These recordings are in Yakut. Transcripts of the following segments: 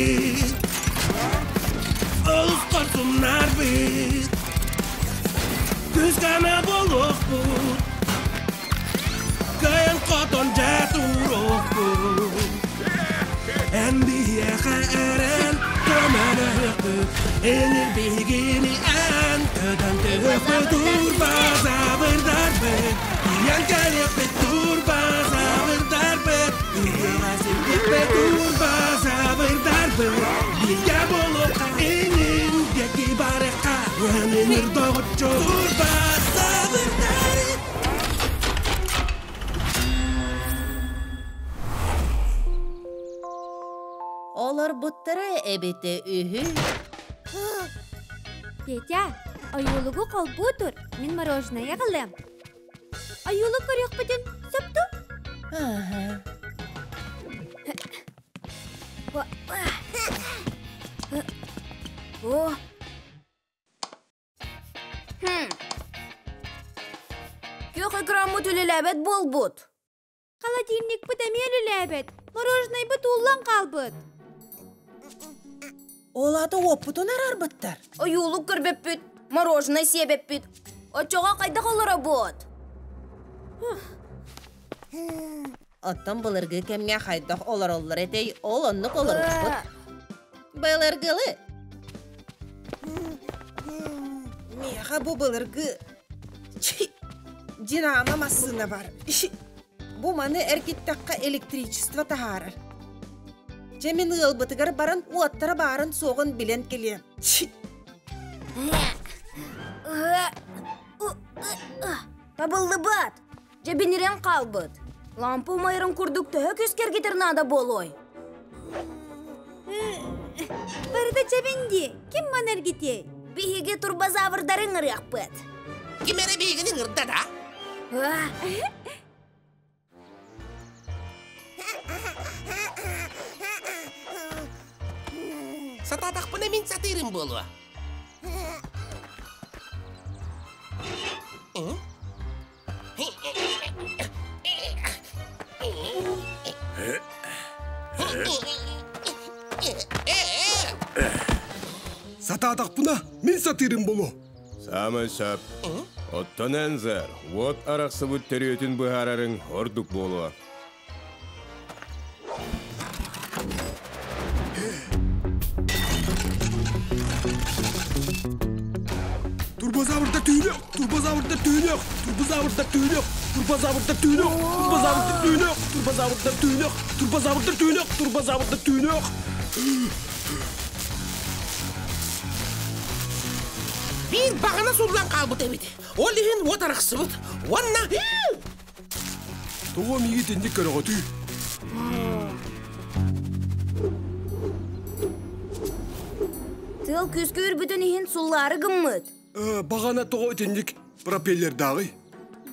Бит, олус хорсуннарбыт, Күскәмә буолуохпут, Кыайан хотон дьэ туруохпут. Эн биһиэхэ эрэн көмөлөһүөхпүт, Энир биһигини эн көтөн түһүөхпүт, Турбазаврдарбыт, тиийэн кэлиэхпит, Турбазаврдарбыт, Биһиэхэ сирдиэхпит, Турбазаврдарбыт, Бииргэ буолуохха инин диэки барыахха, Өнүнүр доҕоччу Турбазаврдар. Олорбуттара эбитэ үһү. Петя, ойуулугу холбуу тур, мин мороженое аҕалыам. Ойуулук көрүөхпүтүн сөп дуу? Аха. О! Хм. Күөх экраммыт үлэлээбэт буолбут. Холодильникпыт эмиэ үлэлээбэт. Мороженайбыт ууллан хаалбыт. Ол аата уоппутун араарбыттар. Ойуулук көрбөппүт, мороженай сиэбэппит. Оччоҕо хайдах олоробут? Оттон былыргы кэмҥэ хайдах олороллор этэй, ол оннук олорбуппут. Былыргылы. Миэхэ бу былыргы Динамо массыына бар. Бу маны эргиттэххэ электричество таһаарар. Дьэ мин ыалбытыгар баран уоттара баарын суоҕун билэн кэлиэм. Табыллыбат! Дьэбинирэн хаалбыт. Лампа умайарын курдук төһө күскэргитэр наада буолуой? Барыта дьэбин дии. Ким маны эргитиэй? Биһиги турбозаврдары ыҥырыахпыт. Ким эрэ биһигини ыҥырда да? Сатаатахпына мин сатыырым буолуо. Сатаатахпына мин сатыырым буолуо. Саамай сөп. Оттон Энзер, уот арахсыбыт төрүөтүн быһаарарыҥ ордук буолуо. Турбозаврда түүнөх, турбозаврда түүнөх, турбозаврда түүнөх, турбозаврда түүнөх, турбозаврда түүнөх, турбозаврда түүнөх, турбозаврда түүнөх, турбозаврда түүнөх. Биир баҕана суллан хаалбыт эбит. Ол иһин уот арахсыбыт. Уонна Тоҕо миигин итинник көрөҕүтүй? Тыал күүскэ үрбүтүн иһин суллаары гыммыт. Баҕана тоҕо итинник пропеллердааҕый?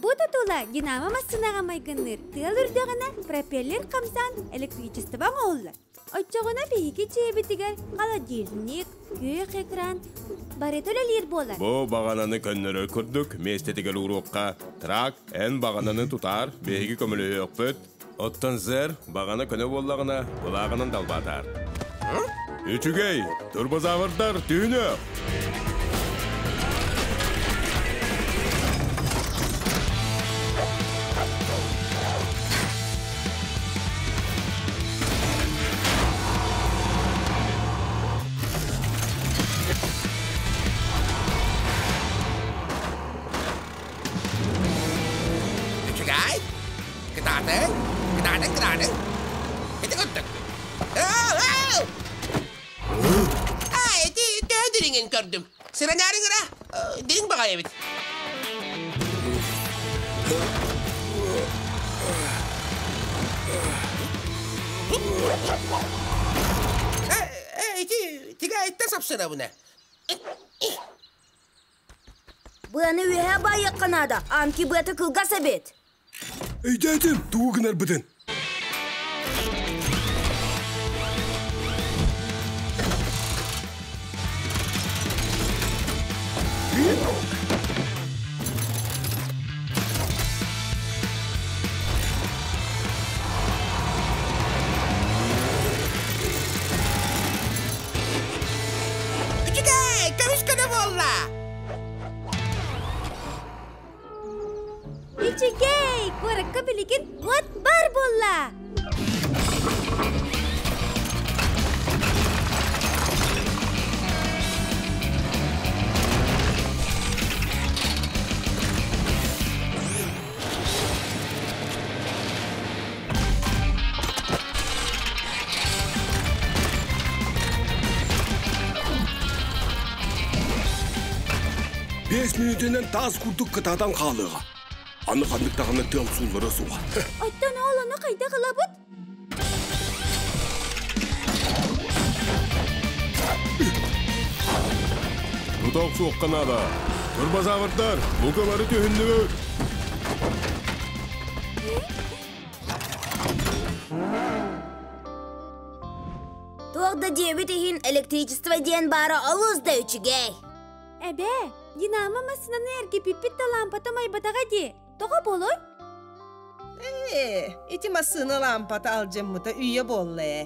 Бу тутула динамо массыынаҕа майгынныыр тыал үрдэҕинэ пропеллер хамсаан электричество оҥоһуллар. Оччоҕуна биһиги дьиэбитигэр холодильник, күөх экран барыта үлэлиир буолар. Бу баҕананы көннөрөр курдук миэстэтигэр ууруохха трак эн баҕананы тутаар, биһиги көмөлөһүөхпүт. Оттон зэр баҕана көнө буоллаҕына былааҕынан далбаатаар. Үчүгэй, турбозаврдар түһүнүөх! Үчүгэй! Кытаатыҥ! Кытаатыҥ, кытаатыҥ! Ити курдук. Аа, ити төһө дириҥин көрдүм. Сыранаарыҥ ыра, дириҥ баҕайы эбит. Ити тигээйиттэн сапсынабына. Быаны үөһэ баайыахха наада, аанки быата кылгас эбит. Өйдөөтүм, тугу гынарбытын. Үчүгэй! Куоракка билигин уот баар буолла! Биэс мүнүүтүнэн таас курдук кытаатан хаалыаҕа. Аны ханнык даҕаны тыал сууллара суоҕа. Оттон ол ону хайдах ылабыт? Тута охсуохха наада. Турбозаврдар, бука бары түһүннүбүт. Туох да диэбит иһин электричество диэн баара олус да үчүгэй. Эбээ, Динамо массыынаны эргиппиппит да лаампата умайбатаҕа дии. Тоҕо буолуой? Ээ, ити массыына лаампата алдьаммыта үйэ буолла ээ.